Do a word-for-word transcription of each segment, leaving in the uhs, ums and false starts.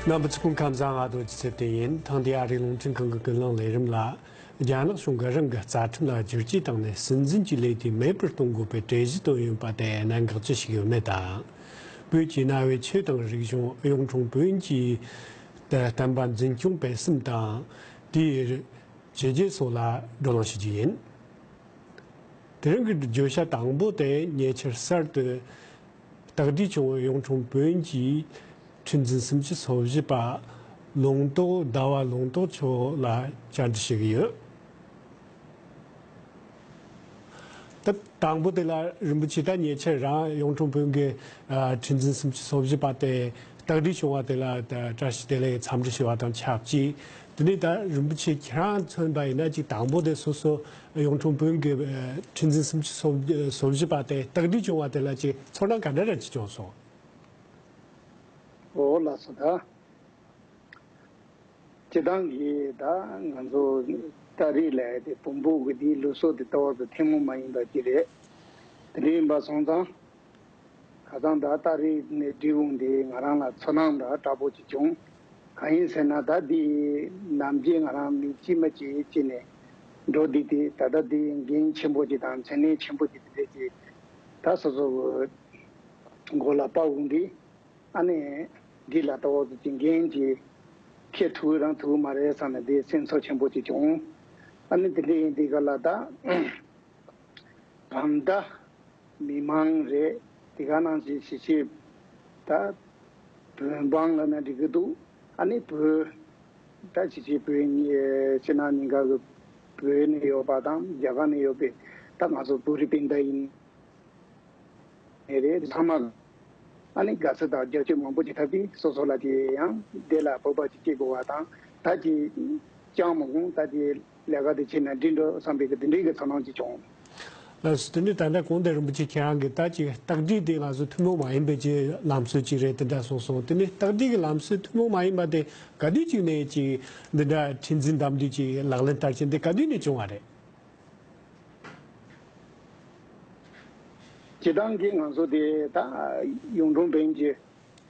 རྣམ་པ་ཚོ་སྐུ་ཁམས་བཟང་། ང་རྡོ་རྗེ་ཚེ་བརྟན་ཡིན། ཐེངས་འདིའི་ཨ་རིའི་རླུང་འཕྲིན་ཁང་གི་ཀུན་གླེང་ལས་རིམ་ལ། རྒྱ་ནག་གཞུང་གིས་རང་གི་རྩ་ཁྲིམས་ལ་བསྒྱུར་བཅོས་བཏང་ནས་སྲིད་འཛིན་གྱི་ལས་དུས་མེད་པར་གཏོང་དགོས་པའི་གྲོས་གཞི་བཏོན་ཡོད་པ་དེ་གནད་འགག་ཅི་ཞིག་ཡོད་མེད་དང་། བོད་ཀྱི་གནའ་བོའི་ཆོས་དང་རིག་གཞུང་གཡུང་དྲུང་བོན་གྱི་བསྟན་པ་འཛིན་སྐྱོང་སྤེལ་གསུམ་དང་། དེའི་བྱས་རྗེས་སོགས་ལ་བགྲོ་གླེང་ཞུ་རྒྱུ་ཡིན། དེ་རིང་གི་བརྗོད་བྱ་དང་པོ་དེ་ཉེ་ཆར་གསར་དུ་སྟག་སྒྲའི་གྱང་བ་གཡུང་དྲུང་བོན་གྱི་ཁྲི་འཛིན་སུམ་ཅུ་སོ་བཞི་པ་ལུང་རྟོགས་ཟླ་བ་ལུང་རྟོགས་མཆོག་ལ་བཅར་འདྲི་ཞུ་གི་ཡོད། ད་དང་པོ་དེ་ལ་རིན་པོ་ཆེ། ད་ཉེ་ཆར་རང་གཡུང་དྲུང་བོན་གྱི་ཨ་ཁྲི་འཛིན་སུམ་ཅུ་སོ་བཞི་པ་དེ་སྟག་སྒྲའི་གྱང་བ་དེ་ལ་ད་བཀྲ་ཤིས་བདེ་ལེགས་འཚམས་འདྲི་ཞུ་བ་དང་ཆབས་ཅིག་དེ་ནས་ད་རིན་པོ་ཆེ་ཁྱེད་རང་མཚོན་པ་ཡིན་ན། ཅིག་དང་པོ་དེ་སོ་སོ་གཡུང་དྲུང་བོན་གྱི་ཨ་ཁྲི་འཛིན་སུམ་ཅུ་སོ་བཞི་པ་དེ་སྟག་སྒྲའི་གྱང་བ་དེ་ལ་ཅིག་ཚོར་སྣང་ག་འདྲ་རང་ཅིག་བྱུང་སོང་། འོ་ལགས་སོ། ད་སྤྱིར་བཏང་གི་ད་ང་ཚོ་ཏ་རིག་ལབ་ཡ་དེ་བོན་པོ་གི་དེའི་ལུགས་སྲོལ་དེ་ལྟ་བུ་དེ་ཐུན་མོང་མ་ཡིན་པ་ཅིག་རེད། དེ་འདྲ་ཡིན་པ་སོང་ཙང་། ཁ་སང་ད་ཏ་རིག་ནས་འབྲི་འོང་དེ་ང་རང་ལ་ཚོར་སྣང་འདྲ་དྲག་པོ་ཅིག་བྱུང་། གང་ཡིན་ཟེར་ན། ད་འདི་ནམ་རྒྱུན་ང་རང་མི་གཅིག་མ་གཅིག་བྱས་ནས་འགྲོ་བསྡད་དེ། ད་ལྟ་འདི་འགན་ཆེན་པོ་ཅིག་དང་མཚན་གནས་ཆེན་པོ་ཅིག་དེ་འདྲ་ཅིག་ད་སོ་སོ་གི་མགོ་ལ་དཔག་འོང་དུས། ཨ་ནི་འདི་ལ་ལྟ་བུ་ཅིག་འགན་ཅིག་འཁྱེར་ཐུབ་རང་ཐུབ་མ་རེད་བསམ་ནས་དེ་སེམས་ཚོར་ཆེན་པོ་ཅིག་བྱུང་། ཨ་ནི་དེ་འདྲ་ཡིན་དུས་ག་ལ་ད། བ་མོ་ད་མི་མང་རེད། དེ་ག་ནང་བཞིན་གཞིས་བྱེས་ད་བོད་འབངས་ལབ་ན་འགྲིག་གི་འདུག་ཨ་ནི་བོད་ད་གཞིས་བྱེས་བོད་ཕྱི་ནང་གཉིས་ཀ་གི་བོད་ནས་ཡོད་པ་དང་རྒྱ་གར་ནས་ཡོད་པའི་ད་ང་ཚོ་བོད་རིགས་སྤུན་ཟླ་ཡིན་ནི་རེད། ཚང་མ་ཨ་ནི་དགའ་བསུ་དང་རྒྱབ་སྐྱོར་མང་པོ་ཅིག་ཐོབ་དུས་སོ་སོ་ལ་དེ་ཡང་བདེ་ལ་བོད་པ་ཅིག་སྐྱེ་དགོས་པ་དང་། ད་ཅིག་ཅང་མ་འོང་། ད་ཅིག་ལས་ཀ་དེ་བྱས་ན་འགྲིག་འགྲོ་བསམ་པའི་གི་དེ་འདྲའི་གི་ཚོར་སྣང་ཅིག་བྱུང་། ལགས་སོ། དེ་ནས་ད་ལྟ་གོང་དུ་རིན་པོ་ཆེ་ཁྱེད་རང་གིས་ད་ཅིག་སྟག་སྒྲའི་དེ་ང་ཚོ་ཐུན་མོང་མ་ཡིན་པའི་ཅིག་ལམ་སྲོལ་ཅིག་རེད་དེ་འདྲ་གསུངས་སོང་། དེ་ནས་སྟག་སྒྲའི་གི་ལམ་སྲོལ་ཐུན་མོང་མ་ཡིན་པ་དེ་ག་དུས་ཅིག་ནས་ཅིག་འདི་འདྲ་ཁྲི་འཛིན་གདམ་དུས་ཅིག་ལག་ལེན་བསྟར་མཁན་དེ་ག་དུས་ནས་བྱུང་བ་རེད། སྤྱིར་བཏང་གི་ང་ཚོ་དེ་ད་གཡུང་དྲུང་བོན་གྱི་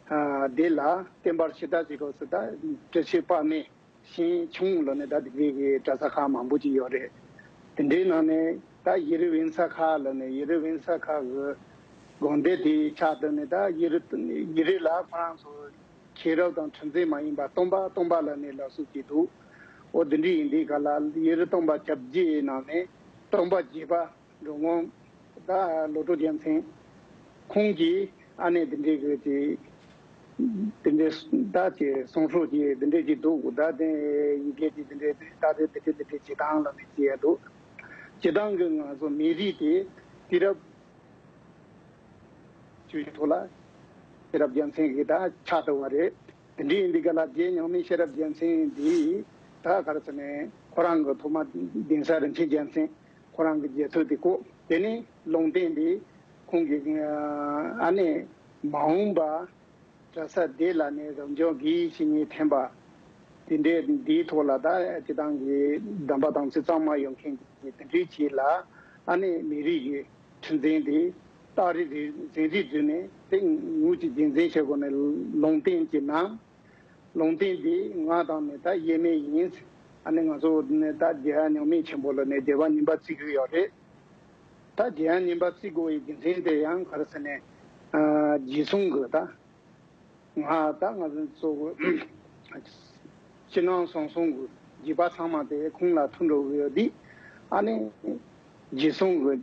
ཨ་དེ་ལ་བསྟན་པར་ཕྱི་དར་བྱེད་སྐབས་སུ་ད་བཀྲ་ཤིས་དཔག་མེད། ཞིང་ཆུང་ལ་ནི་ད་དེ་འདྲའི་གི་གྲྭ་ས་ཁག་མང་པོ་ཅིག་ཡོད་རེད། དེ་འདྲའི་ནང་ནས་ད་ཡེ་རི་ཝེན་ས་ཁག་ལ་ནི་ཡེ་རི་ཝེན་ས་ཁག་གི་དགོན་སྡེ་དེའི་ཆ་དུ་ནི་ད་ཡེ་རི་ཡེ་རི་ལ་ཁོ་རང་ཚོ་མཁྱེན་རབ་དང་ཁྲི་འཛིན་མ་ཡིན་པ་སྟོན་པ་སྟོན་པ་ལ་ནི་ལ་སུ་ཅིག་འདུག་འོ་དེ་འདྲའི་ཡིན་དུས་ག་ལ་ཡེ་རི་སྟོན་པ་སྐྱབས་རྗེའི་ནང་ནས་སྟོན་པ་རྒྱས་པ། འགྲོ་མགོན་ད་བློ་གྲོས་རྒྱལ་མཚན། ཁོང་གིས་ཨ་ནེ་དེ་འདྲའི་གི་དེ་དེ་འདྲའི་ད་ཅིག་གསུང་སྲོལ་གྱི་དེ་འདྲའི་ཅིག་འདུག་ད་དེ་ཡི་གེ་དེ་དེ་འདྲའི་ད་དེ་དེ་འདྲའི་དེ་འདྲའི་བྱེད་སྟངས་ལ་ནི་བྱེད་ཡ་འདུག་སྤྱིར་བཏང་གི་ང་ཚོ་མི་རིགས་དེ་དུས་རབས་བཅུ་བཞི་ཐོག་ལ་ཤེས་རབ་རྒྱལ་མཚན་གྱི་ད་ཕྱག་བཏབ་པ་རེད། དེ་འདྲའི་ཡིན་དུས་ག་ལ་རྗེ་མྱང་མི་ཤེས་རབ་རྒྱལ་མཚན་འདིས་ད་ག་རེ་ཟེར་ནས་ཁོ་རང་གི་ཐོག་མ་གདན་ས་རིན་ཆེན་རྒྱལ་མཚན་ཁོ་རང་གི་རྗེས་ཐོབ་དེ་བསྐོས། དེ་ནས་ལུང་བསྟན་དེ་ཁོང་གིས་ཨ་ནེ་མ་འོངས་པ་གྲྭ་ས་དེ་ལ་ནས་རབ་འབྱམས་དགེ་བའི་བཤེས་གཉེན་འཐེན་པ་དེ་འདྲའི་འདིའི་ཐོག་ལ་ད་སྤྱིར་བཏང་གི་གདམས་པ་དམ་ཚིག་གཙང་མ་ཡོད་མཁན་གྱི་དེ་འདྲའི་ཅིག་ལ་ཨ་ནེ་མི་རིགས་ཀྱི་ཁྲི་འཛིན་དེ་སྟག་རི་རི་འཛིན་རིས་བརྫུས་ནས་དེ་ངོས་ཀྱི་རྒྱུན་འཛིན་བྱེད་དགོས་ནས་ལུང་བསྟན་གྱི་ནང་། ལུང་བསྟན་འདི་ང་དང་ནི་ད་དབྱེར་མེད་ཡིན། ཨ་ནི་ང་ཚོ་ནི་ད་རྒྱལ་བ་མྱང་མི་ཆེན་པོ་ལ་ནི་རྒྱལ་བ་ཉན་པ་བརྩི་གི་ཡོད་རེད། ད་རྒྱལ་བ་ཉན་པ་བརྩི་དགོས་པའི་རྒྱུ་མཚན་དེ་ཡང་ག་རེ་ཟེར་ནས། ཨ་རྗེས་གསུང་གི་ད། ང་ད་ང་ཚོ་གི་ཕྱི་ནང་གསང་གསུམ་གྱི་རྒྱུད་པ་ཚང་མ་དེ་ཁོང་ལ་ཐུག་འགྲོ་གི་ཡོད་དུས། ཨ་ནི་རྗེས་གསུང་གི་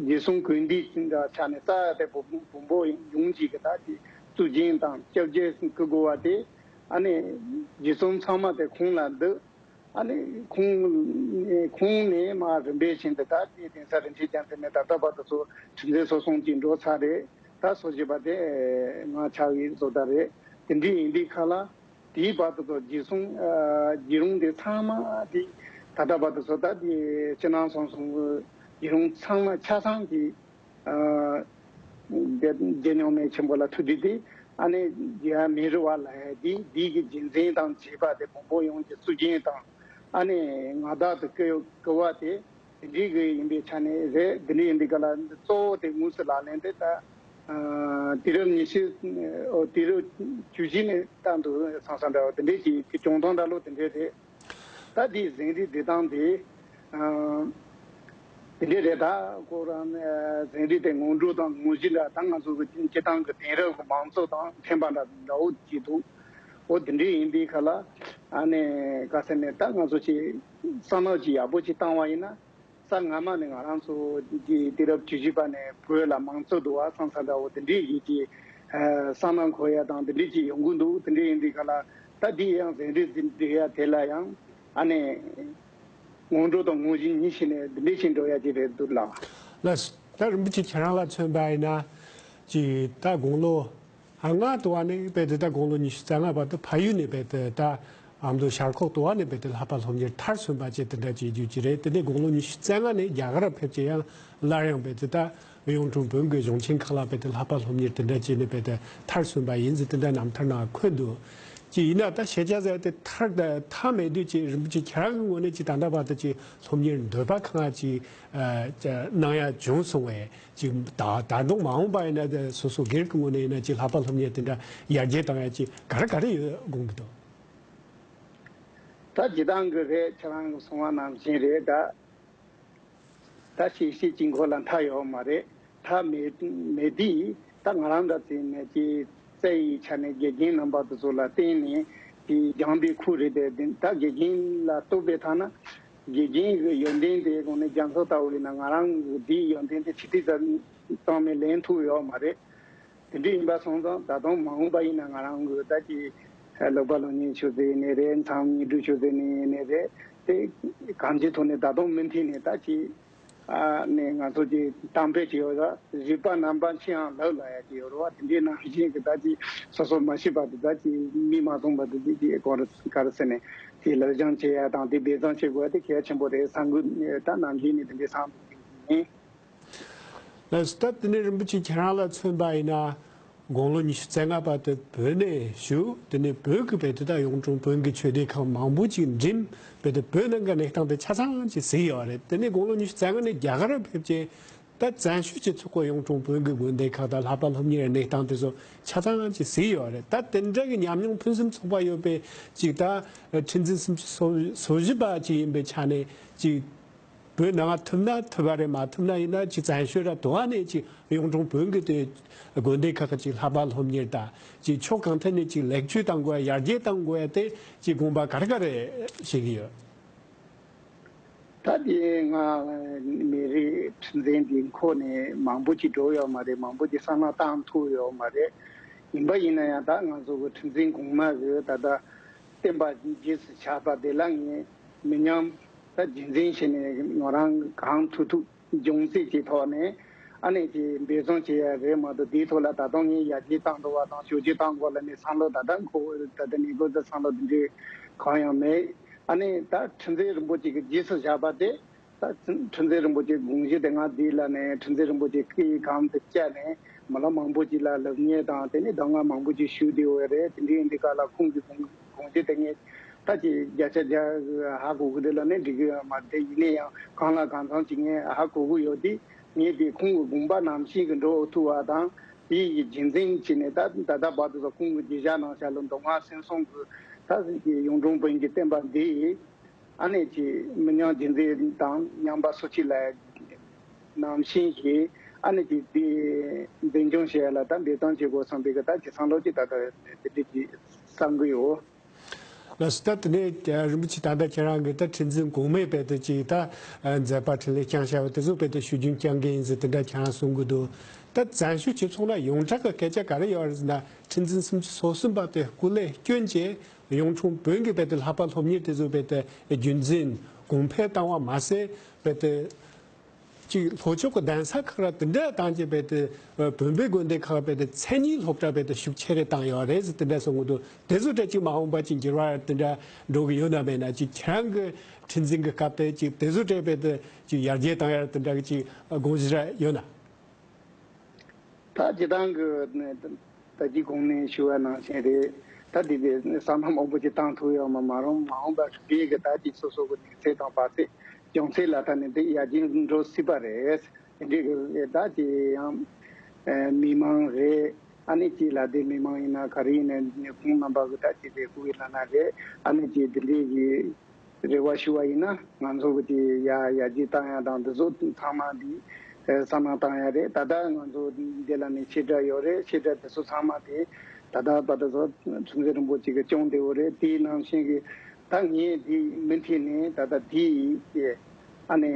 རྗེས་གསུང་གུས་འདུད་ཀྱི་འདྲ་ཆ་ནས་རྩ་བ་དེ་བོ་བོན་པོ་ཡོངས་ཀྱི་གི་ད་དེ་གཙུག་རྒྱན་དང་སྐྱབས་རྗེ་བསྐུལ་དགོས་པ་དེ། ཨ་ནི་རྗེས་གསུང་ཚང་མ་དེ་ཁོང་ལ་འདུད། ཨ་ནི་ཁོང་ཁོང་ནས་མར་རིམ་པས་བཞིན་དུ་ད་དེ་གདན་ས་རིན་ཆེན་རྒྱལ་མཚན་ནས་ད་ལྟ་བར་དུ་ཚོ་ཁྲི་འཛིན་སོ་གསུམ་གྱི་འགྲོ་ཚར་རེད། ད་སོ་བཞི་པ་དེ་ང་ཆགས་ཡིན་བཟོ་ལྟ་རེད། དེ་འདྲའི་ཡིན་དུས་ག་ལ། དེའི་བར་དུ་ཚོ་རྗེས་གསུང་ཨ་རྗེས་རུང་དེ་ཚང་མ་དེ་ད་ལྟ་བར་དུ་ཚོ་ད་དེ་ཕྱི་ནང་གསང་གསུམ་གྱི་རྗེས་རུང་ཚང་མ་ཆ་ཚང་གི་ཨ་རྗེ་རྗེ་མྱང་མི་ཆེན་པོ་ལ་ཐུག་དུས་དེ། ཨ་ནི་རྗེ་མི་རུ་བ་ལ་དེ་དེ་གི་རྗེས་འཛིན་དང་བཅས་པ་དེ་བོན་པོ་ཡོངས་ཀྱི་གཙུག་རྒྱན་དང་། ཨ་ནི་མངའ་བདག་ཏུ་བསྐོ་བསྐོ་བ་དེ་དེ་འདྲའི་གི་ཡིན་པའི་ཆ་ནས་རེད། དེ་འདྲའི་ཡིན་དུས་ག་ལ་གཙོ་བོ་དེ་དངོས་སུ་ལག་ལེན་དེ་ད། ཨ། དུས་རབས་ཉི་ཤུ། ཨོ། དུས་རབས་བཅུ་བཞི་ནས་བཏང་འདུག་བསམ་བསམ་འདྲ་བ་དེ་འདྲས་ཀྱི་དེ་བྱུང་སྟངས་འདྲ་ལོ་དེ་འདྲས་རེད། ད་དེའི་ཟིན་བྲིས་འབྲི་སྟངས་དེ། ཨ། དེ་འདྲས་རེད། ད་ཁོ་རང་ཟིན་བྲིས་དེ་སྔོན་འགྲོ་དང་དངོས་གཞི་འདྲ། ད་ང་ཚོ་གི་སྤྱི་བཏང་གི་དེང་རབས་ཀྱི་མང་གཙོ་དང་མཐུན་པ་འདྲ་འདྲ་བོ་ཅིག་འདུག་འོ་དེ་འདྲས་ཡིན་དུས་ཁ་ལ། ཨ་ནི་ག་ཟེར་ནས། ད་ང་ཚོ་ཅིག་བསམ་བློ་ཅིག་ཡག་པོ་ཅིག་བཏང་བ་ཡིན་ན། ས་སྔ་མ་ནས་ང་རང་ཚོ་གི་དུས་རབས་བཅུ་བཞི་པ་ནས་བོད་ལ་མང་གཙོ་འདུག་བ་བསམ་ས་འདྲ་བོ་དེ་འདྲས་ཡིན་གྱི། ཨ། བསམ་བློ་འཁོར་ཡ་དང་དེ་འདྲས་ཅིག་ཡོང་གི་འདུག་དེ་འདྲས་ཡིན་དུས་ཁ་ལ། ད་འདི་ཡང་ཟིན་བྲིས་འབྲི་ཡ་དེ་ལ་ཡང་། ཨ་ནི་སྔོན་འགྲོ་དང་དངོས་གཞི་གཉིས་བྱས་ནས་དེ་འདྲས་ཅིག་འགྲོ་ཡ་ཅིག་རེད་འདུག་ལགས། ལགས། ད་རིན་པོ་ཆེ་ཁྱེད་རང་ལ་མཚོན་པ་ཡིན་ན། ཅིག་ད་དགུང་ལོ། ཨ། ང་དུ་བ་ནས་རྦད་དེ་ད་དགུང་ལོ་ཉི་ཤུ་རྩ་ལྔ་བར་དུ་ཕ་ཡུལ་ནས་རྦད་དེ་ད་ཨ་མདོ་ཤར་ཁོག་དུ་བ་ནས་རྦད་དེ་ལྷག་པ་སློབ་གཉེར་མཐར་སོན་པ་བཅས་དེ་འདྲ་བྱེད་རྒྱུ་ཅིག་རེད། དེ་ནས་དགུང་ལོ་ཉི་ཤུ་རྩ་ལྔ་ནས་རྒྱ་གར་ཕེབས་བྱས་ཡང་སླར་ཡང་རྦད་དེ་ད་གཡུང་དྲུང་བོན་གྱི་གཞུང་ཆེན་ཁག་ལ་རྦད་དེ་ལྷག་པ་སློབ་གཉེར་དེ་འདྲ་བྱས་ནས་རྦད་དེ་མཐར་སོན་པ་ཡིན་ཟེར་དེ་འདྲ་རྣམ་ཐར་ནང་འཁོད་འདུག་ཅིག་ཡིན་ན་ད་ཤེས་བྱ་ཟེར་དེ་མཐར་མཐའ་མེད་དུས་ཅིག་རིན་པོ་ཆེ་ཁྱེད་རང་གི་ངོས་ནས་ཅིག་ད་ལྟ་བར་དུ་ཅིག་སློབ་གཉེར་འདོད་པ་གང་ཅིག་ཨ་གནང་ཡ་བྱུང་སོང་བས། ཅིག་ད་ད་དུང་མ་འོངས་པ་ཡིན་ན། སོ་སོ་སྒེར་གྱི་ངོས་ནས་ཡིན་ན་ཅིག་ལྷག་པ་སློབ་གཉེར་དེ་འདྲ་ཡར་རྒྱས་བཏང་ཡ་ཅིག་ག་རེ་ག་རེ་ཡོད་དགོངས་ཀྱི་འདུག་ད་སྤྱིར་བཏང་གི་རེད། ཁྱེད་རང་གི་གསུང་བ་ནང་བཞིན་རེད། ད་ད་ཤེས་བྱའི་དཀྱིལ་འཁོར་ལ་མཐའ་ཡོད་མ་རེད། མཐའ་མེད་མེད་དུས། ད་ང་རང་འདྲ་བྱས་ནས་ཀྱི་རྩ་བའི་ཆ་ནས་དགེ་རྒན་རྣམ་པ་དེ་ཚོ་ལ་བརྟེན་ནས་དེ་སྦྱངས་པའི་ཁུལ་རེད་དེ། ད་དགེ་རྒན་ལ་གཏུགས་པའི་ཐ་ན། དགེ་རྒན་གྱི་ཡོན་ཏན་དེ་དགོངས་ནས་རྒྱ་མཚོ་ལྟ་བུ་ཡིན་ན། ང་རང་གི་དེའི་ཡོན་ཏན་དེ་ཕྱི་ཐིག་ཙམ་ཙང་ནས་ལེན་ཐུབ་ཡོད་མ་རེད། དེ་འདྲ་ཡིན་པ་སོང་ཙང་། ད་དུང་མ་འོངས་པ་ཡིན་ན་ང་རང་གི་ད་ཀྱི་ལོག་པ་སློབ་གཉེར་ཆོས་ཚན་ཡིན་ནའི་རེད། མཚམས་བསྙེན་སྒྲུབ་ཆོས་ཚན་ཡིན་ནའི་རེད། དེ་གང་ཅིའི་ཐོག་ནས་ད་དུང་མུ་མཐུད་ནས་ད་ཀྱི། ཨ་ནི་ང་ཚོ་ཀྱི་གཏམ་དཔེ་ཅིག་ཡོད་ལ། རིག་པ་རྣམ་པར་ཕྱེའང་ལག་ལ་ཡ་ཅིག་ཡོད་རེད་བ། དེ་འདྲའི་ནང་བཞིན་གྱི་ད་ཀྱི་སོ་སོ་མ་ཤེས་པ་དེ། ད་ཀྱི་མིག་མ་བཙུམས་པ་དེ། དེ་ཀྱི་ག་རེ་ག་རེ་ཟེར་ནས། དེ་ལག་སྦྱང་བྱེད་ཡ་དང་དེ་འབད་བརྩོན་བྱེད་དགོས་ཡ་དེ་གལ་ཆེན་པོ་རེད་བསམ་གི། ད་ནམ་རྒྱུན་ནས་དེ་འདྲའི་བསམ་གི་ཡིན། ལགས་སོ། ད་དེ་ནས་རིན་པོ་ཆེ་ཁྱེད་རང་ལ་མཚོན་པ་ཡིན་ན། དགུང་ལོ་ཉི་ཤུ་རྩ་ལྔ་བར་དུ་བོད་ནས་བཞུགས། དེ་ནས་བོད་ཀྱི་རྦད་དེ་ད་གཡུང་དྲུང་བོན་གྱི་ཆོས་སྡེ་ཁག་མང་པོ་ཅིག་འགྲིམས། རྦད་དེ་བོད་ནང་གི་གནས་སྟངས་དེ་ཆ་ཚང་ཅིག་གཟིགས་ཡོད་རེད། དེ་ནས་དགུང་ལོ་ཉི་ཤུ་རྩ་ལྔ་ནས་རྒྱ་གར་ཕེབས་རྗེས། ད་བཙན་བྱོལ་སྤྱི་ཚོགས་ཀྱི་གཡུང་དྲུང་བོན་གྱི་དགོན་སྡེ་ཁག་དང་ལྷག་པ་སློབ་གཉེར་གནས་སྟངས་དེ་ཚོ་ཆ་ཚང་ཅིག་གཟིགས་ཡོད་རེད། ད་དེ་འདྲ་གི་ཉམས་མྱོང་ཕུན་སུམ་ཚོགས་པ་ཡོད་པའི་ཅིག་ད་ཁྲི་འཛིན་སུམ་ཅུ་སོ་བཞི་པ་ཅིག་ཡིན་པའི་ཆ་ནས་ཅིག་བོད་ནང་ཐུབ་ན་ཐུབ་པ་རེད། མ་ཐུབ་ན་ཡིན་ན་ཅིག་བཙན་བྱོལ་ར་དུ་བ་ནས་ཅིག་གཡུང་དྲུང་བོན་གྱི་དེ་དགོན་སྡེ་ཁག་གི་ཅིག་ལྷག་པ་སློབ་གཉེར་དང་། ཅིག་ཕྱོགས་གང་ཐད་ནས་ཅིག་ལེགས་བཅོས་གཏང་དགོས་ཡ། ཡར་རྒྱས་གཏང་དགོས་ཡ་དེ་ཅིག་དགོངས་པ་ག་རེ་ག་རེ་བཞེས་ཀྱི་ཡོད། ད་དེ་ང་མི་རིགས་ཁྲི་འཛིན་དེ་འཁོར་ནས་མང་པོ་ཅིག་འགྲོ་ཡོད་མ་རེད། མང་པོ་ཅིག་བསམ་བློ་བཏང་ཐུབ་ཡོད་མ་རེད། ཡིན་པ་ཡིན་ན་ཡང་ད་ང་ཚོ་གི་ཁྲི་འཛིན་གོང་མ་གི་ད་ལྟ་བསྟན་པ་རྗེས་སུ་ཆགས་པ་དེ་ལ་ངས་མི་ཉམས་ད་རྒྱུན་འཛིན་བྱས་ནས། ང་རང་གང་ཐུབ་ཐུབ་སྦྱོང་ཚད་ཀྱི་ཐོག་ནས་ཨ་ནི་ཅིག་འབད་བརྩོན་བྱེད་ཡ་རེད་མ་གཏོགས། དེའི་ཐོག་ལ་ད་དུང་ངས་ཡར་རྒྱས་བཏང་འདུག་བ་དང་ཞོད་རྒྱས་བཏང་དགོས་ལབ་ནས་བསམ་བློ་ད་ལྟ་འཁོར། ད་ལྟ་ནས་འགོ་ད་བསམ་བློ་དེ་འདྲའི་གང་ཡང་མེད། ཨ་ནི་ད་ཁྲི་འཛིན་རིན་པོ་ཆེ་གི་རྗེས་སུ་བཞག་པ་དེ། ད་ཁྲི་འཛིན་རིན་པོ་ཆེའི་དགོངས་གཞི་དེ་ང་འདི་ལ་ནས་ཁྲི་འཛིན་རིན་པོ་ཆེ་སྐུའི་གམ་དུ་བཅར་ནས། མི་ལོ་མང་པོ་ཅིག་ལ་སློབ་གཉེར་དང་དེ་ནས་གདམས་ངག་མང་པོ་ཅིག་ཞུས་བསྡད་ཡོད་རེད། དེ་འདྲའི་འདི་ག་ལ་ཁོང་གི་དགོངས་དགོངས་གཞི་དེ་ངས་ད་ཅིག་བརྒྱ་ཆ་བརྒྱ་ཧ་གོ་གི་འདུག་ལབ་ནས་འགྲིག་གི་ཡོད་མ་རེད། ཡིན་ན་ཡང་གང་ལ་གང་འཚམ་ཅིག་ངས་ཧ་གོ་གི་ཡོད་དེ། ངས་དེ་ཁོང་གི་དགོངས་པ་ནང་བཞིན་གྱི་འགྲོ་ཐུབ་པ་དང་། དེ་ཡི་རྒྱུན་འཛིན་བྱས་ནས་ད་ད་ལྟ་བར་དུ་ཁོང་གི་བརྗོད་བྱ་ནང་བཞིན་ལ་མདོ་སྔགས་སེམས་གསུམ་གྱི་ད་གཡུང་དྲུང་བོན་གྱི་བསྟན་པ་འདི་ཡི་ཨ་ནི་ཅིག་མི་ཉམས་རྒྱུན་འཛིན་དང་ཉམས་པ་སོ་སྐྱེ་ལ་ནང་བཞིན་གྱི་ཨ་ནི་ཅིག་དེ་འཛིན་སྐྱོང་བྱེད་ཡ་ལ་ད་འབད་བརྩོན་བྱེད་དགོས་བསམ་པའི་གི་ད་ཅིག་བསམ་བློ་ཅིག་ད་ལྟ་དེ་འདྲ་ཅིག་བསམ་གི་ཡོད། ལགས་སོ། ད་དེ་ནས་རིན་པོ་ཆེ་ད་ལྟ་ཁྱེད་རང་གིས་ད་ཁྲི་འཛིན་གོང་མའི་རྦད་དེ་ཅིག་ད་མཛད་པ་འཕྲིན་ལས་བསྐྱངས་བཞག་པ་དེ་ཚོ་རྦད་དེ་ཞུ་རྒྱུན་བསྐྱང་གི་ཡིན་ཟེར་དེ་འདྲ་ཁྱེད་རང་གསུང་གི་འདུག་ད་བཙན་བྱོལ་སྤྱི་ཚོགས་ལ་ཡོངས་གྲགས་ཀྱི་སྐད་ཆ་ག་རེ་ཡོད་རེད་ཟེར་ན། ཁྲི་འཛིན་སུམ་ཅུ་སོ་གསུམ་པ་དེ་སྐུ་ལས་བསྐྱོན་རྗེས་གཡུང་དྲུང་བོན་གྱི་རྦད་དེ་ལྷག་པ་སློབ་གཉེར་དེ་ཚོ་རྦད་དེ་རྒྱུན་འཛིན་གོང་འཕེལ་བཏང་བ་མ་ཟད། རྦད་དེ་ཅིག་ལྷོ་ཕྱོགས་ཀྱི་གདན་ས་ཁག་ར་དེ་འདྲ་བཏང་རྗེས་རྦད་དེ་བོན་པོའི་དགོན་སྡེ་ཁག་རྦད་དེ་མཚན་ཉིད་སློབ་གྲྭ་རྦད་དེ་ཤུགས་ཆེ་རེ་བཏང་ཡོད་རེད་ཟེར་དེ་འདྲ་གསུང་གི་འདུག་དེ་ཚོ་འདྲ་ཅིག་མ་འོངས་པ་ཅིག་འགྱུར་བ་དེ་འདྲ་འགྲོ་གི་ཡོད་ན་མེད་ན། ཅིག་ཁྱེད་རང་གི་ཁྲི་འཛིན་གྱི་སྐབས་དེ་ཅིག་དེ་ཚོ་འདྲ་རྦད་དེ་ཅིག་ཡར་རྒྱས་བཏང་ཡ་དེ་འདྲ་གི་ཅིག་དགོངས་གཞི་ར་ཡོད་ན། ད་སྤྱིར་བཏང་གི་ད་ཅི་གོང་ནས་ཞུ་བ་ནང་བཞིན་རེད། ད་དེ་དེ་བསམ་བློ་མང་པོ་ཅིག་བཏང་ཐུབ་ཡོད་མ་མ་རུང་། མ་འོངས་པ་རིགས་པའི་གི་ད་ཅིག་སོ་སོ་གི་གནས་ཚད་དང་བར་ཚད་སྦྱོང་ཚད་ལ་ད་ནི་དེ་ཡར་རྒྱས་འགྲོ་སྲིད་པ་རེད། དེ་འདྲའི་གི་ད་ཅི་ཡང་ ཨ་མི་མང་རེད། ཨ་ནི་ཅིག་ལ་དེ་མི་མང་ཡིན་ན་ག་རེ་ཡིན་ན་ཁོང་རྣམ་པ་གི་ད་ཅིག་དེ་སྐུ་ཡི་ལ་ན་རེད། ཨ་ནི་ཅིག་དེ་འདྲའི་གི་རེ་བ་ཞུ་བ་ཡིན་ན་ང་ཚོ་གི་ཅིག་ཡ་ཡར་རྒྱས་བཏང་ཡ་དང་འདི་ཚོ་ཚང་མ་འདི་ཨ་བསམ་བློ་བཏང་ཡ་རེད། ད་ལྟ་ང་ཚོ་འདི་ལ་ནི་ཆེ་དགྲ་ཡོད་རེད། ཆེ་དགྲ་དེ་ཚོ་ཚང་མ་དེ་ད་ལྟ་བར་དུ་ཚོ་གསུང་ཆོས་རིན་པོ་ཆེ་གི་སྐྱོང་བདེ་བོ་རེད། དེའི་ནང་བཞིན་གི་ད་ངས་དེ་མུ་མཐུད་ནས་ད་ལྟ་དེ་ཡི་ཨ་ནི་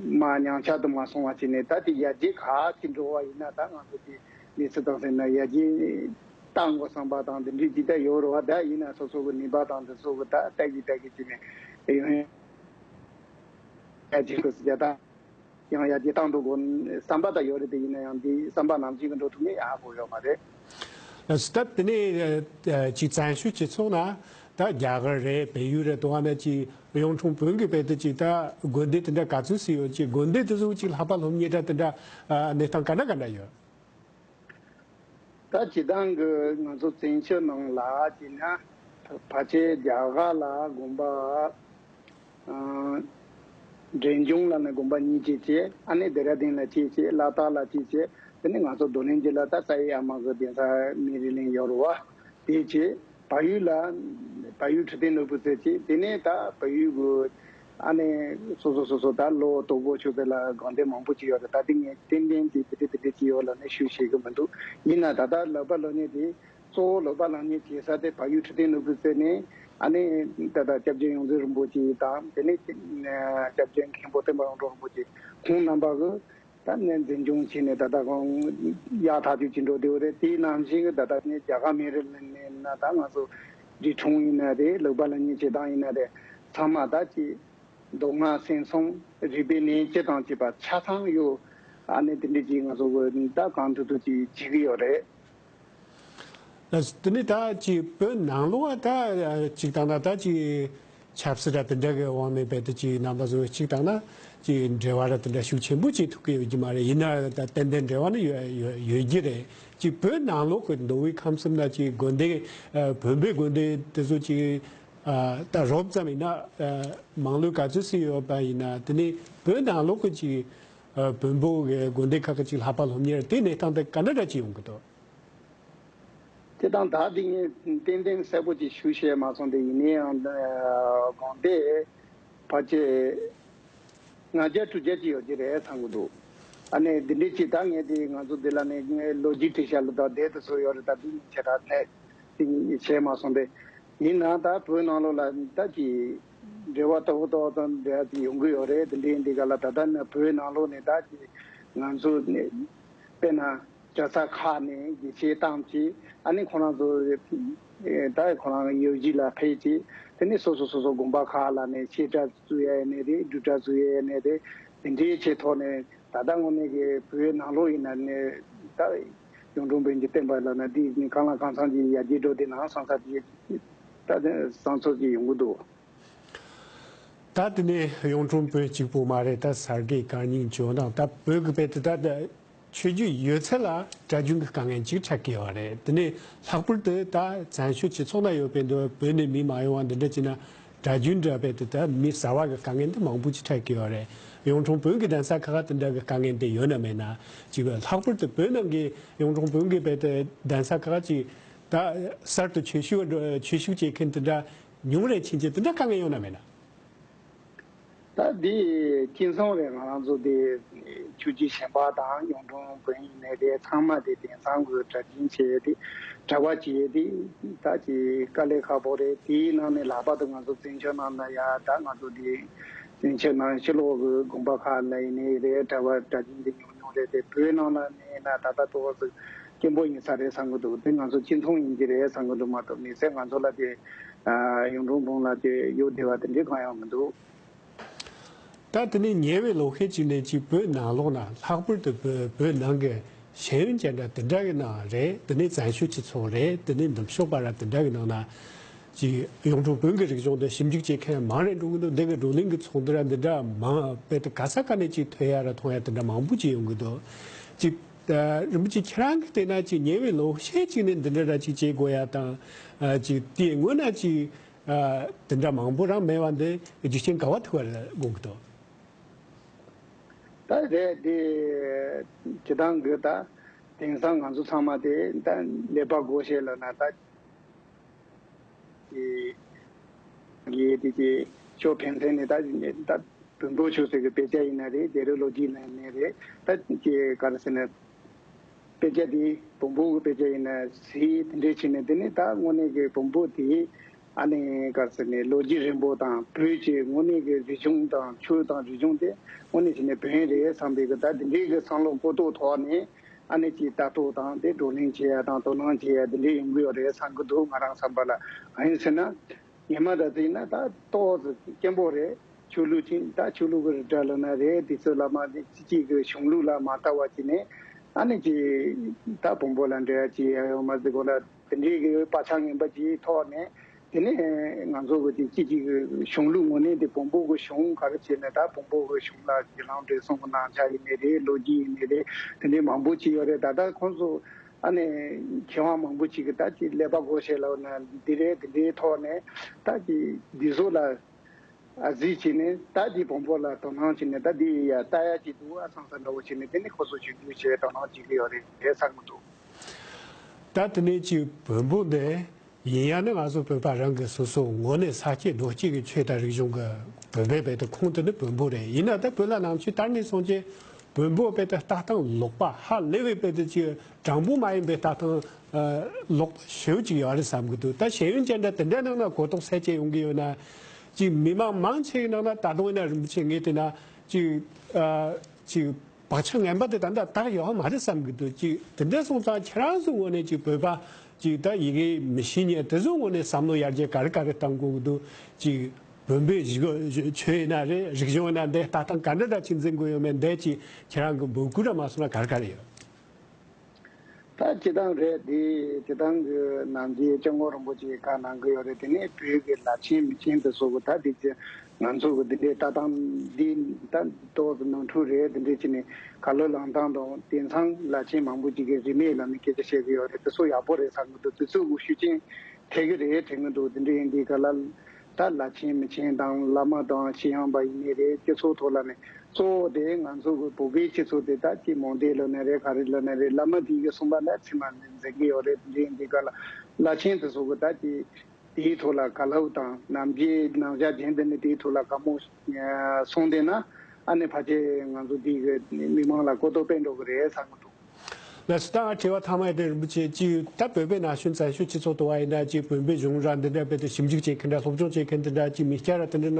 མ་ཉམས་ཆག་ཏུ་མ་སོང་བ་བྱས་ནས་ད་དེ་ཡར་རྒྱས་ག་ཅིག་འགྲོ་བ་ཡིན་ན་ད་ང་ཚོ་དེ་མི་ཚེ་དང་ཟེར་ན་ཡར་རྒྱས་བཏང་དགོས་བསམ་པ་དང་དེ་འདྲའི་ཅིག་ད་ཡོད་རེད་བ། ད་ཡིན་ན་སོ་སོ་གི་ནུས་པ་དང་དེ་ཚོ་གི་ད་ལྟ་གི་ལྟ་གི་བྱས་ནས་ཡོང་ཡ་ཅིག་གི་སི་ད་ཡང་ཡར་རྒྱས་བཏང་འགྲོ་དགོས་བསམ་པ་ད་ཡོད་རེད། དེ་ཡིན་ན་ཡང་དེ་བསམ་པ་ནང་བཞིན་གི་འགྲོ་ཐུབ་ནས་ཡག་པོ་ཡོད་མ་རེད། ལགས་སོ། ད་དེ་ནས་ཅིག་བཙན་བྱོལ་སྤྱི་ཚོགས་ན་ད་རྒྱ་གར་རེད། བལ་ཡུལ་རེད། དུ་བ་ན་ཅིག་གཡུང་དྲུང་བོན་གྱི་བལ་དུ་ཅིག་ད་དགོན་སྡེ་དེ་འདྲ་ག་ཚོད་ཙམ་ཡོད་ཅིག་དགོན་སྡེ་དེ་ཚོ་ཅིག་ལྷག་པ་སློབ་གཉེར་ད་དེ་འདྲ་གནས་སྟངས་ག་འདྲ་ག་འདྲ་ཡོད། ད་སྤྱིར་བཏང་གི་ང་ཚོ་བཙན་བྱོལ་ནང་ལ་བྱས་ན་ཕལ་ཆེར་རྒྱ་གར་ལ་དགོན་པ་ཨ་འབྲས་ལྗོངས་ལ་ནི་དགོན་པ་གཉིས་བྱས་བྱས། ཨ་ནི་ལྡེ་ར་ལྡུན་ལ་བྱས་བྱས། ལ་དྭགས་ལ་བྱས་བྱས། དེ་ནི་ང་ཚོ་རྡོར་གླིང་རྗེ་ལ་ད་ས་ཡི་ཨ་མ་གི་གདན་ས་སྨན་རི་གླིང་ཡོད་རེད་བ། དེ་བྱས། བལ་ཡུལ་ལ་བལ་ཡུལ་ཁྲི་བརྟན་ནོར་བུ་ཟེར་ཅིག་དེ་ནས་ད་བལ་ཡུལ་གི་ཨ་ནི་སོ་སོ་སོ་སོ་ད་ལོ་དོ་པོ་ཆོད་པའི་ལ་དགོན་སྡེ་མང་པོ་ཅིག་ཡོད་རེད། ད་དེ་ངས་ཏན་ཏན་གྱི་དེ་འདྲ་དེ་འདྲ་ཅིག་ཡོད་ལབ་ནས་ཞུ་ཤེས་ཀྱི་མི་འདུག་ཡིན་ན་ད་ལྟ་ལག་པ་ལོ་ཉེ་དེ་གཙོ་བོ་ལག་པ་ལོ་ཉེ་བྱེད་ས་དེ་བལ་ཡུལ་ཁྲི་བརྟན་ནོར་བུ་ཟེར་ནས་ཨ་ནི་ད་ལྟ་སྐྱབས་རྗེ་ཡོངས་འཛིན་རིན་པོ་ཆེ་དང་དེ་ནས་སྐྱབས་རྗེ་མཁན་པོ་བསྟན་པ་ཡོངས་གྲགས་རིན་པོ་ཆེ་ཁོང་རྣམ་པ་གི་ད་ནས་འཛིན་སྐྱོང་བྱས་ནས་ད་ལྟ་གང་ཡག་ཐག་ཆོད་ཅིག་འགྲོ་བསྡད་ཡོད་རེད། དེའི་ནང་བཞིན་གྱི་ད་ལྟ་ནས་རྒྱ་གར་སྨན་རི་གླིང་ནས་ན་ད་ང་ཚོ་འབྲི་ཁྲུང་ཡིན་ན་རེད། ལག་པ་ལ་ཉེ་བྱེད་སྟངས་ཡིན་ན་རེད། ཚང་མ་ད་ཅིག་མདོ་སྔགས་སེམས་གསུམ་རིག་པའི་གནས་སྤྱི་དང་བཅས་པ་ཆ་ཚང་ཡོད། ཨ་ནི་དེ་འདྲ་ཅིག་ང་ཚོ་གི་ད་གང་ཐུབ་ཐུབ་ཅིག་བྱེད་ཀྱི་ཡོད་རེད། ལགས་སོ། དེ་ནས་ད་ཅིག་བོད་ནང་ལོགས་ད་ཅིག་བཏང་ན་ད་ཅིག་ཆབ་སྲིད་ར་དེ་འདྲ་གི་དབང་ནས་རྦད་དེ་ཅིག་རྣམ་པ་བཟོ་ཅིག་བཏང་ན་ཅིག་འབྲེལ་བ་ར་དེ་འདྲ་ཤུགས་ཆེན་པོ་ཅིག་ཐུག་གི་ཡོད་ཀྱི་མ་རེད། ཡིན་ན་ད་ཏན་ཏན་འབྲེལ་བ་ནི་ཡོད་ཡོད་ཡོད་ཀྱི་རེད། ཅིག་བོད་ནང་ལོགས་ཀྱི་མདོ་དབུས་ཁམས་གསུམ་ན་ཅིག་དགོན་སྡེ་བོན་པོའི་དགོན་སྡེ་དེ་ཚོ་ཅིག་ད་རོབ་ཙམ་ཡིན་ན་མང་ལོས་ག་ཚོད་ཙམ་ཡོད་པ་ཡིན་ན། དེ་ནས་བོད་ནང་ལོགས་ཀྱི་ཅིག་བོན་པོ་གི་དགོན་སྡེ་ཁག་གི་ཅིག་ལྷག་པ་སློབ་གཉེར་དེ་གནས་སྟངས་དེ་ག་འདྲ་འདྲ་ཅིག་ཡོང་གི་འདུག་དེ་དང་ད་དེ་ངས་ཏན་ཏན་གསལ་པོ་ཅིག་ཞུ་ཤེས་མ་སོང་སྟེ། ཡིན་ནའི་ཡང་དགོན་སྡེ་ཕལ་ཆེར་ལྔ་བརྒྱ་དྲུག་བརྒྱ་ཅིག་ཡོད་ཀྱི་རེད་བསམ་གྱི་འདུག་ཨ་ནི་འདི་འདྲའི་ཅིག་ད་ངས་དེ་ང་ཚོ་འདི་ལ་ནས་ངས་ལོ་རྒྱུས་བྲིས་ཤག་ལ་ད་དེ་དེ་ཚོ་ཡོད་རེད། ད་དེ་ངས་ཆེ་དྲགས་ནས་དེ་ངས་བྱས་མ་སོང་སྟེ། ཡིན་ནའང་ད་བོད་ནང་ལོགས་ལ་ད་ཅིག་འབྲེལ་བ་ལྟ་བུ་ལྟ་བུ་དང་འབྲེལ་བ་ཅིག་ཡོང་གི་ཡོད་རེད། དེ་འདྲའི་འདི་ག་ལ་ད་ལྟ་ནི་བོད་ནང་ལོགས་ནས་ད་ཅིག་ང་ཚོ་ནས་དཔེར་ན་གྲྭ་ས་ཁག་ནས་དགེ་ཆེ་བཏང་ཅིག་ཨ་ནི་ཁོ་རང་ཚོ་ད་ཁོ་རང་ཡོད་གཞི་ལ་ཕེབས་ཅིག་དེ་ནས་སོ་སོ་སོ་སོ་དགོན་པ་ཁག་ལ་ནས་ཆོས་གྲྭ་བཙུགས་ཡ་ཡིན་ནའི་རེད། སྒྲུབ་གྲྭ་བཙུགས་ཡ་ཡིན་ནའི་རེད། དེ་འདྲའི་ཆེད་ཐོག་ནས་ད་ལྟ་དངོས་གནས་ཀྱི་བོད་ནང་ལོགས་ཡིན་ན་ནས་ད་གཡུང་དྲུང་བོན་གྱི་བསྟན་པ་ལ་ན་འདི་གང་ལ་གང་འཚམ་གྱི་ཡར་རྒྱས་འགྲོ་བསྡད་ན་བསམ་ས་དེ་ད་བསམ་ཚོར་གྱི་ཡོང་གི་འདུག་ད་དེ་ནས་གཡུང་དྲུང་བོན་གཅིག་པུ་མ་རེད། ད་གསར་བསྐལ་བཀའ་རྙིང་ཇོ་ནང་ད་བོད་ཀྱི་དཔེ་དེ་ད་ཆོས་བརྒྱུད་ཡོད་ཚད་ལ་གྲྭ་རྒྱུན་གྱི་དཀའ་ངལ་ཅིག་འཕྲད་ཀྱི་ཡོད་རེད། དེ་ནས་ལྷག་པར་དུ་ད་བཙན་བྱོལ་སྤྱི་ཚོགས་ན་ཡོད་པའི་འདི་བོད་ནས་མི་མ་ཡོང་བ་འདི་འདྲ་བྱས་ན་གྲྭ་རྒྱུན་འདྲ་བས་དེ་ད་མི་གསར་བ་གི་དཀའ་ངལ་འདི་མང་པོ་ཅིག་འཕྲད་ཀྱི་ཡོད་རེད། གཡུང་དྲུང་བོན་གྱི་གདན་ས་ཁག་དེ་འདྲ་གི་དཀའ་ངལ་འདི་ཡོད་ན་མེད་ན་ཅིག་ལྷག་པར་དུ་བོད་ནང་གི་གཡུང་དྲུང་བོན་གྱི་བས་དེ་གདན་ས་ཁག་ཅིག་ད་གསར་དུ་ཆོས་ཞུགས་ཆོས་ཞུགས་བྱེད་མཁན་དེ་འདྲ་ཉུང་རེ་ཕྱིན་ཆད་དེ་འདྲ་དཀའ་ངལ་ཡོད་ན་མེད་ན། ད་འདི་སྤྱི་བསམ་རེད། ང་རང་ཚོ་འདི་ཆོས་བརྒྱུད་གཞན་པ་དང་གཡུང་དྲུང་བོན་ཡིན་ནའི་རེད། ཚང་མ་དེ་དེང་སང་གི་གྲྭ་རྒྱུན་བྱས་ཏེ་གྲྭ་པ་བྱས་ཏེ་ད་ཅིག་དཀའ་ལས་ཁག་པོ་རེད། དེའི་ནང་ནས་ལྷག་པར་དུ་ང་ཚོ་བཙན་བྱོལ་ནང་ན་ཡ་ད་ང་ཚོ་འདི་བཙན་བྱོལ་ནང་ཕྱི་ལོགས་གི་དགོན་པ་ཁག་ལ་ཡིན་ནའི་རེད། གྲྭ་པ་གྲྭ་རྒྱུན་འདི་ཉུང་ཉུང་རེད་དེ། བོད་ནང་ལ་ནས་ན་ད་ལྟ་ཏོག་ཙམ་སྐྱེན་པོ་ཡིན་ས་རེད་བསམ་གི་འདུག་དེ་ང་ཚོ་སྤྱི་མཐོང་ཡིན་གྱི་རེད་བསམ་གི་འདུག་མ་གཏོགས་མི་ཚེ་ང་ཚོ་ལ་དེ་གཡུང་དྲུང་བོན་ལ་དེ་གཡོ་བདེ་བ་དེ་འདྲའི་གང་ཡང་མི་འདུག་ད་དེ་ནས་ཉེ་བའི་ལོ་ཤས་ཅིག་ནས་ཅིག་བོད་ནང་ལོགས་ན་ལྷག་པར་དུ་བོད་བོད་ནང་གི་ཤེས་ཡོན་ཅན་འདྲ་དེ་འདྲ་གི་ནང་རེད། དེ་ནས་བཙན་བྱོལ་སྤྱི་ཚོགས་རེད། དེ་ནས་ནུབ་ཕྱོགས་པ་ར་དེ་འདྲ་གི་ནང་ན་ཅིག་གཡུང་དྲུང་བོན་གྱི་རིག་གཞུང་དེ་ཞིབ་འཇུག་བྱེད་མཁན་མང་རེ་འགྲོ་གི་འདུག་འདི་གི་བགྲོ་གླེང་གི་ཚོགས་འདུ་ར་འདི་འདྲ་མང་དཔེ་དེ་ག་ས་ག་ནས་ཅིག་ཐོས་ཡ་ར་མཐོང་ཡ་དེ་འདྲ་མང་པོ་ཅིག་ཡོང་གི་འདུག་ཅིག་རིན་པོ་ཆེ་ཁྱེད་རང་གི་བལྟས་ན་ཅིག་ཉེ་བའི་ལོ་ཤས་ཅིག་ནས་འདི་འདྲ་ར་ཅིག་བྱེད་དགོས་ཡ་དང་ཅིག་དེ་སྔོན་ན་ཅིག་ཨ། དེ་འདྲ་མང་པོ་རང་མེད་པ་འདི་རྒྱུ་རྐྱེན་ག་བ་ཐུག་པ་རེད་དགོངས་ཀྱི་འདུག་ད་རེད་དེ། སྤྱི་བཏང་གི་ད་ དེང་སང་ང་ཚོ་ཚང་མ་དེ་ད་ཀླད་པ་སྒོ་ཕྱེ་ལབ་ན་ད་ཀྱི་ཀྱི་དེ་ཀྱི་ཅོ་ཕན་ཚན་ནས་ད་ད་བོན་པོ་ཆོས་ཟེར་གི་དཔེ་ཆ་ཡིན་ན་རེད། དེ་རུ་ལོ་རྒྱུས་ནང་ནས་རེད། ད་ཀྱི་ག་རེ་ཟེར་ན། དཔེ་ཆ་དེ་བོན་པོ་གི་དཔེ་ཆ་ཡིན་ན་ཟེར་དེ་འདྲས་བྱས་ནས། དེ་ནས་ད་དངོས་གནས་ཀྱི་བོན་པོ་དེ་ཨ་ནི་ག་རེ་ཟེར་ནས་ལོ་རྒྱུས་རིང་པོ་དང་བོད་ཀྱི་དངོས་གནས་ཀྱི་རིག་གཞུང་དང་ཆོས་དང་རིག་གཞུང་དེ་དངོས་གནས་བྱས་ནས་བོན་རེད་བསམ་པའི་གི་ད་དེ་འདྲས་ཀྱི་བསམ་བློ་གོ་རྟོགས་ཐོག་ནས། ཨ་ནི་ཅིག་ལྟ་རྟོག་དང་དེ་བགྲོ་གླེང་བྱེད་ཡ་དང་དོ་སྣང་བྱེད་ཡ་དེ་འདྲས་ཡོང་གི་ཡོད་རེད་བསམ་གི་འདུག་ང་རང་བསམ་པ་ལ། གང་ཡིན་ཟེར་ན། ཉི་མ་ད་ལྟ་ཡིན་ན་ད་ཏོག་ཙམ་སྐྱེན་པོ་རེད། ཆོས་ལུགས་ཅིག་ད་ཆོས་ལུགས་ཀྱི་རིགས་འདྲ་ལབ་ན་རེད། དེ་ཚོ་ལ་མ་གཅིག་གཅིག་གི་གཞུང་ལུགས་ལ་མ་ལྟ་བ་བྱས་ནས། ཨ་ནི་ཅིག་ད་བོན་པོ་ལ་འབྲེལ་བ་ཅིག་ཡ་ཡོད་མ་ཟེར་གོ་ལ། དེ་འདྲའི་གི་བག་ཆགས་ངན་པ་ཅིག་ཐོག་ནས། དེ་ནས་ང་ཚོ་གི་དེ་གཅིག་གཅིག་གི་གཞུང་ལུགས་ངོས་ནས་དེ་བོན་པོ་གི་གཞུང་ག་རེ་བྱས་ནས་ད་བོན་པོ་གི་གཞུང་ལ་རྒྱུད་ལམ་འབྲས་གསུམ་གི་རྣམ་གཞག་ཡིན་ནའི་རེད། ལོ་རྒྱུས་ཡིན་ནའི་རེད། དེ་འདྲའི་མང་པོ་ཅིག་ཡོད་རེད། ད་ལྟ་ཁོང་ཚོ་ཨ་ནི་མཁས་དབང་མང་པོ་ཅིག་གིས་ད་ཅིག་ཀླད་པ་སྒོ་ཕྱེ་ལབ་ན་འདི་རེད། དེ་འདྲའི་ཐོག་ནས་ད་ཅིག་འདི་ཚོ་ལ་ཨ་གཟིགས་བྱས་ནས་ད་ཅིག་བོན་པོ་ལ་དོ་སྣང་བྱས་ནས་ད་འདི་ཡ་ལྟ་ཡ་ཅིག་འདུག་ཨ་བསམ་ས་འདྲ་བོ་བྱས་ནས། དེ་ནས་ཁོ་ཚོ་ཞུ་རྒྱུ་བྱས་དོ་སྣང་བྱེད་ཀྱི་ཡོད་རེད་བསམ་གྱི་འདུག་ད་དེ་ནས་ཅིག་བོན་པོ་འདི་ཡིན་ཡང་ནི་ང་ཚོ་བོད་པ་རང་གི་སོ་སོ་ངོས་ནས་ས་སྐྱེས་རྡོ་སྐྱེས་ཀྱི་ཆོས་དང་རིག་གཞུང་གི་བོད་པའི་དཔེ་དེ་ཁོངས་དེ་ནི་བོན་པོ་རེད། ཡིན་ན་ད་བོད་ལ་ནང་ཆོས་དར་ནས་སོང་རྗེས་བོན་པོ་དཔེ་དེ་ལྟ་སྟངས་ལོག་པ་ཧ་ལས་པའི་དཔེ་དེ་ཅིག་དྲང་པོ་མ་ཡིན་པའི་ལྟ་སྟངས་ལོག་པ་ཞེ་པོ་ཅིག་ཡོད་རེད་བསམ་གྱི་འདུག་ད་ཤེས་ཡོན་ཅན་འདྲ་དེ་འདྲ་ནང་ན་གོ་རྟོགས་ཟེར་ཅིག་ཡོང་གི་ཡོད་ན། ཅིག་མི་མང་མང་ཆེ་གི་ནང་ན་ད་དུང་ཡིན་ན་རིན་པོ་ཆེ་ངས་བལྟས་ན་ཅིག་ཅིག་བག་ཆགས་ངན་པ་དེ་ད་ལྟ་དག་ཡོད་མ་རེད་བསམ་གྱི་འདུག་ཅིག་དེ་འདྲ་སོང་ཙང་ཁྱེད་རང་ཚོའི་ངོས་ནས་ཅིག་བོད་པ་ཅིག་ད་ཡི་གེ་མི་ཤེས་མཁན་དེ་ཚོའི་ངོས་ནས་བསམ་བློ་ཡར་རྒྱས་ག་རེ་ག་རེ་གཏང་དགོས་ཀྱི་འདུག་ཅིག་བོན་པོའི་གཞི་གོ་ཆོས་ཡིན་ན་རེད། རིག་གཞུང་ཡིན་ན་འདི་ལྟ་སྟངས་ག་འདྲ་འདྲ་ཅིག་འཛིན་དགོས་ཡོད་མེད་འདི་ཅིག་ཁྱེད་རང་གི་འབོད་སྐུལ་ར་མ་སོང་ན་ག་རེ་ག་རེ་ཡོད། ད་སྤྱི་བཏང་རེད། དེ་སྤྱི་བཏང་གི་ནང་གི་སྐྱབས་མགོན་རིན་པོ་ཆེས་བཀའ་གནང་གི་ཡོད་རེད། དེ་ནས་བོད་ཀྱི་བླ་ཆེན་མི་ཆེན་དེ་ཚོ་གི་ད་དེ་ཚོ་ང་ཚོ་གི་འདི་འདྲའི་ལྟ་སྟངས་འདི་ད་ཏོག་ཙམ་ནོར་འཁྲུལ་རེད། དེ་འདྲའི་བྱས་ནས་ཁ་ལོ་བླངས་སྟངས་དང་། དེང་སང་བླ་ཆེན་མང་པོ་ཅིག་གིས་རིས་མེད་ལ་ནི་སྐད་ཆ་བཤད་གི་ཡོད་རེད། དེ་ཚོ་ཡག་པོ་རེད་བསམ་གི་འདུག་དེ་ཚོ་གི་ཤུགས་རྐྱེན་ཐེབས་གི་རེད་དྲན་གི་འདུག་དེ་འདྲ་ཡིན་དུས་ག་ལ། ད་བླ་ཆེན་མི་ཆེན་དང་བླ་མ་དང་ཤེས་ཡོན་པ་ཡིན་ནའི་རེད། སྤྱི་ཚོགས་ཐོག་ལ་ནི་གཙོ་བོ་དེ་ང་ཚོ་གི་བོད་པའི་སྤྱི་ཚོགས་དེ་ད་ཅིག་མོ་ཌལ་ལབ་ནའི་རེད། ག་རེ་ལབ་ནའི་རེད། བླ་མ་དེ་གིས་གསུངས་པ་ལ་ཚད་མ་འཛིན་གི་ཡོད་རེད། དེ་འདྲ་ཡིན་དུས་ག་ལ་བླ་ཆེན་དེ་ཚོ་གི་ད་ཅིག་དེའི་ཐོག་ལ་བཀའ་སློབ་དང་ནམ་རྒྱུན་རྣམ་གཞག་རྒྱུན་དུ་ནི་དེའི་ཐོག་ལ་བཀའ་མོལ་གསུངས་བསྡད་ན། ཨ་ནི་ཕལ་ཆེར་ང་ཚོ་འདི་གི་མི་མང་ལ་གོ་རྟོགས་སྤེལ་འགྲོ་གི་རེད་བསམ་གི་འདུག་ལགས་སོ། ད་ང་དྲི་བ་མཐའ་མ་དེ་རིན་པོ་ཆེ་གཅིག་ད་བོད་པའི་ན་གཞོན་བཙན་བྱོལ་སྤྱི་ཚོགས་དུ་བ་ཡིན་ན་གཅིག་བོན་པོའི་གཞུང་ར་འདི་འདྲ་བོད་དུ་ཞིབ་འཇུག་བྱེད་མཁན་འདྲ། སློབ་སྦྱོང་བྱེད་མཁན་དེ་འདྲ་གཅིག་མི་སྐྱ་ར་དེ་འདྲ་ན་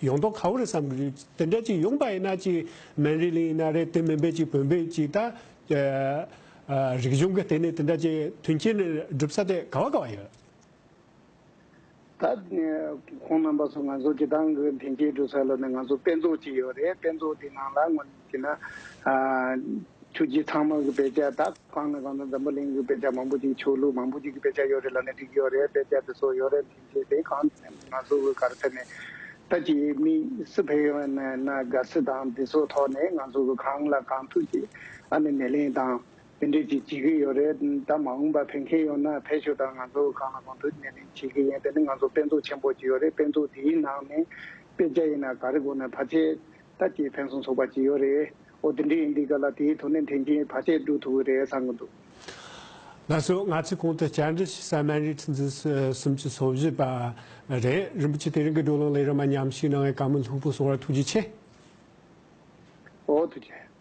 ཡོང་མདོག་ཁ་པོ་རེད་བསམ་གི་རེད། དེ་འདྲ་གཅིག་ཡོང་པ་ཡིན་ན་གཅིག་མན་རི་ལིན་ཡིན་ན་རེད། དེ་མིན་པའི་གཅིག་བོན་པོའི་གཅིག་ད་རིག་གཞུང་གི་སྟེང་ནས་དེ་འདྲ་གཅིག་མཐུན་རྐྱེན་སྒྲུབ་ས་དེ་ག་བ་ག་བ་ཡོད། ད་ཁོང་རྣམ་པ་ཚོ་ང་ཚོ་སྤྱི་བཏང་གི་མཐུན་རྐྱེན་སྒྲུབ་ས་ལ་ནི་ང་ཚོ་དཔེ་མཛོད་ཅིག་ཡོད་རེད། དཔེ་མཛོད་དེ་ནང་ལ་དངོས་གནས་བྱས་ན་ཨ་ཆོས་བརྒྱུད་ཚང་མ་གི་དཔེ་ཆ། ད་གང་ནས་གང་དུ་འཛམ་བུ་གླིང་གི་དཔེ་ཆ་མང་པོ་ཅིག་ཆོས་ལུགས་མང་པོ་ཅིག་གི་དཔེ་ཆ་ཡོད་རེད་ལབ་ན་འགྲིག་གི་ཡོད་རེད། དཔེ་ཆ་དེ་ཚོ་ཡོད་རེད། མཐུན་རྐྱེན་དེ་གང་ང་ཚོ་གི་ག་རེ་ཟེར་ནས་ད་ཅིག་མི་སུ་ཕེབས་ཡོང་ན་ན་དགའ་བསུ་དང་དེ་ཚོ་ཐོག་ནས་ང་ཚོ་གི་གང་ལ་གང་ཐུབ་ཅིག་ཨ་ནི་སྣེ་ལེན་དང་། དེ་འདྲས་ཅིག་བྱེད་ཀྱི་ཡོད་རེད། ད་མ་འོངས་པ་ཕན་ཁེ་ཡོད་ན་ཕེབས་ཤོག་དང་། ང་ཚོ་གང་ལ་གང་འདུལ་སྣེ་ལེན་བྱེད་ཀྱི་ཡིན། དེ་ནི་ང་ཚོ་དཔེ་མཛོད་ཆེན་པོ་ཅིག་ཡོད་རེད། དཔེ་མཛོད་དེའི་ནང་ནས་དཔེ་ཆ་ཡིན་ན་ག་རེ་དགོས་ན་ཕལ་ཆེར་ད་ཅིག་ཕན་སུམ་ཚོགས་པ་ཅིག་ཡོད་རེད། འོ་དེ་འདྲས་ཡིན་དུས་ག་ལ་དེའི་ཐོག་ནས་མཐུན་རྐྱེན་ཕལ་ཆེར་སྒྲུབ་ཐུབ་ཀྱི་རེད་བསམ་གྱི་འདུག་ལགས་སོ། ང་ཚོས་གོང་དུ་བཅར་འདྲི་ཞུ་ས་སྨན་རིའི་ཁྲི་འཛིན་སུམ་ཅུ་སོ་བཞི་པ་རེད། རིན་པོ་ཆེ་དེ་རིང་གི་བགྲོ་གླེང་ལས་རིམ་མ་མཉམ་ཞུགས་གནང་བའི་བཀའ་མོལ་ལྷུག་པོ་གསུང་བར་ཐུགས་རྗེ་ཆེ། འོ་ཐུགས་རྗེ་ཆེ།